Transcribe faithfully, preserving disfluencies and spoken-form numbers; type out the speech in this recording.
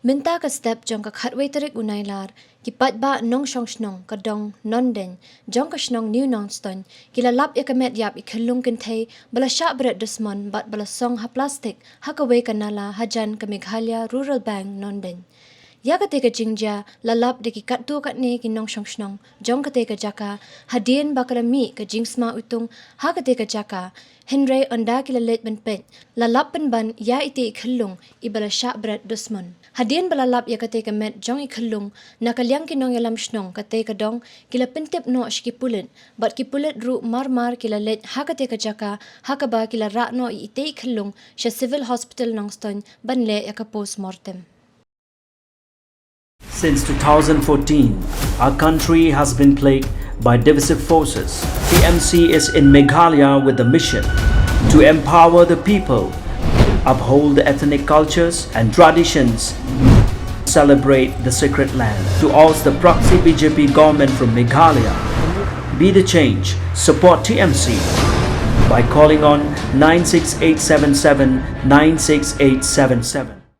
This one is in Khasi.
Mynta ka step jong ka khatwei tarik u Nailar, ki paidbah nongshong shnong ka dong Nondein jong ka shnong New Nongstoiñ ki la lap ïa ka met ïap i khyllung kynthei ba la shah bret dusmon bad ba la song ha plastik ha kawei ka nala hajan ka Meghalaya Rural Bank Nondein. Ïa katei ka jingjia la lap da ki katto katne ki nongshong shnong jong katei ka jaka hadien ba ka la mih ka jingsma utung ha katei ka jaka. Hynrei ynda ki la leit ban peit, la lap pynban ïa itei i khyllung iba la shah bret dusmon. Hadien ba la lap ïa katei ka met jong i khyllung, na ka liang ki nongïalam shnong katei ka dong ki la pyntip noh sha ki pulit, bad ki pulit ruh mar mar ki la leit ha katei ka jaka ha kaba ki la rah noh ïa itei i khyllung sha Civil Hospital Nongstoiñ ban leh ïa ka post mortem. Since two thousand fourteen, our country has been plagued by divisive forces. T M C is in Meghalaya with the mission to empower the people, uphold the ethnic cultures and traditions, celebrate the sacred land. To oust the proxy B J P government from Meghalaya, be the change, support T M C by calling on nine six eight seven seven nine six eight seven seven.